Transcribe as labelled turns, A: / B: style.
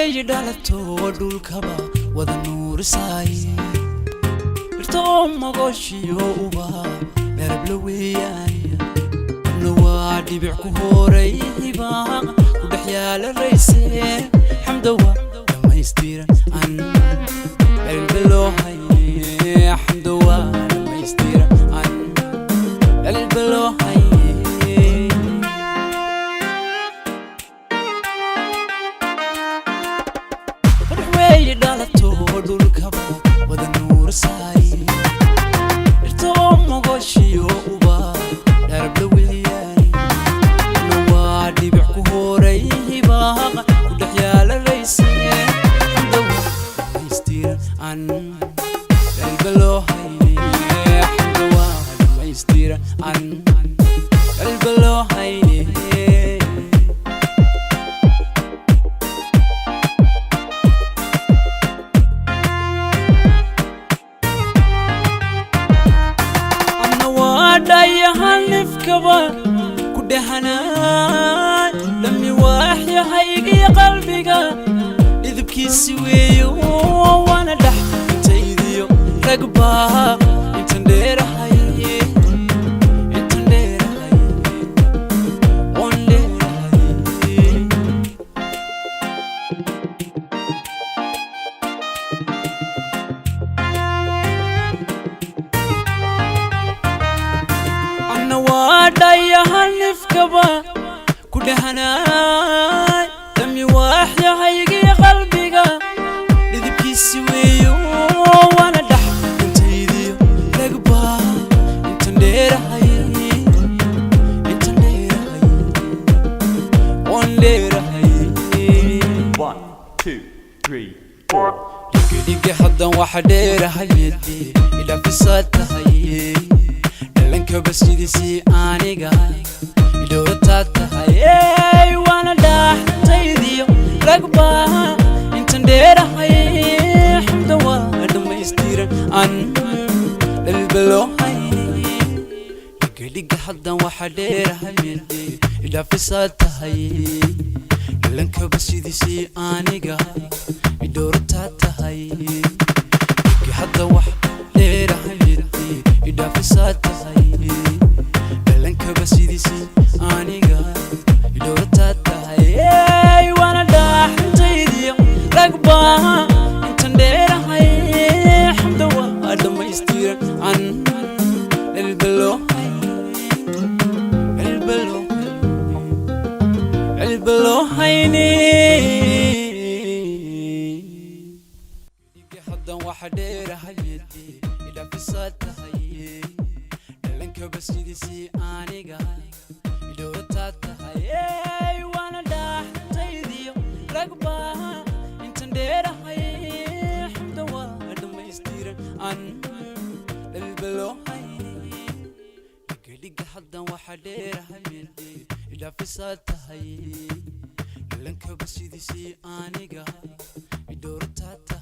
A: Weeyi dhalato dhulkaba wada nuurisaay, dhirtoo mogoshiyo uba dharabla weeyaan. Na waa dhibic ku horay hibaaq ku dhex yaala rayse. Xamdawa dhammaystiran an dhalba loo haye. Xamdawa dhammaystiran an dhalba loo haye. Qurux weeyi dhalato dhulkaba wada nuurisaay, dhirtoo mogoshiyo uba dharabla weeyaan. Na waa dhibic ku horay hibaaq ku dhex yaala rayse. Xamdawa dhammaystiran an dhalba loo haye. Xamdawa dhammaystiran an dhalba loo haye. Anna waa dhayahan nifkaba ku dhehanaa, dhammi waaxyahaygiyo qalbiga dhidibkiisi weeyo. Waana dhax intaydiyo ragbaa intan dheerahay, intan dheerahay, oon dheerahay. Anna waa dhayahan nifkaba ku dhehanaay, dhammi waaxyahaygiyo qalbiga dhidibkiisi weeyo. Waana dhax intaydiyo ragbaa intan dheerahay, intan dheerahay, oon dheerahay.
B: 1, 2, 3, 4.
A: Dhigidhigi haddan waxa dheerahay midii idhafisaa tahay, dhalankaba sidiisii aniga idhowrataa tahay. Waana dhaaxtaydiyo ragbaa intan dheerahay. Xamda waa dhammaystiran an dhalba loo hayni. Dhigidhiga haddan waxa dheerahay midii idhafisaa tahay, dhalankaba sidiisii aniga idhowrataa tahay. Dhigi hadda wax dheerahay midii idhaafisaa tahay, dhalankaba sidiisii aniga idhowrataa tahay. Waana dhaaxintaydiyo ragbaa intan dheerahay. Xamda waa dhammaystiran an dhalba loo hayni, dhalba loo hayni, dhalba loo hayni. Dhiga haddan waxa dheerahay midii idhafisaa tahay, dhalankaba sidiisii aniga idhowrataa tahay. Waana dhaaxtaydiyo ragbaa intan dheerahay. Xamda waa dhammaystiran an dhalba loo hayni. Dhigidhiga haddan waxa dheerahay midii idhafisaa tahay, dhalankaba sidiisii aniga idhowrataa tahay.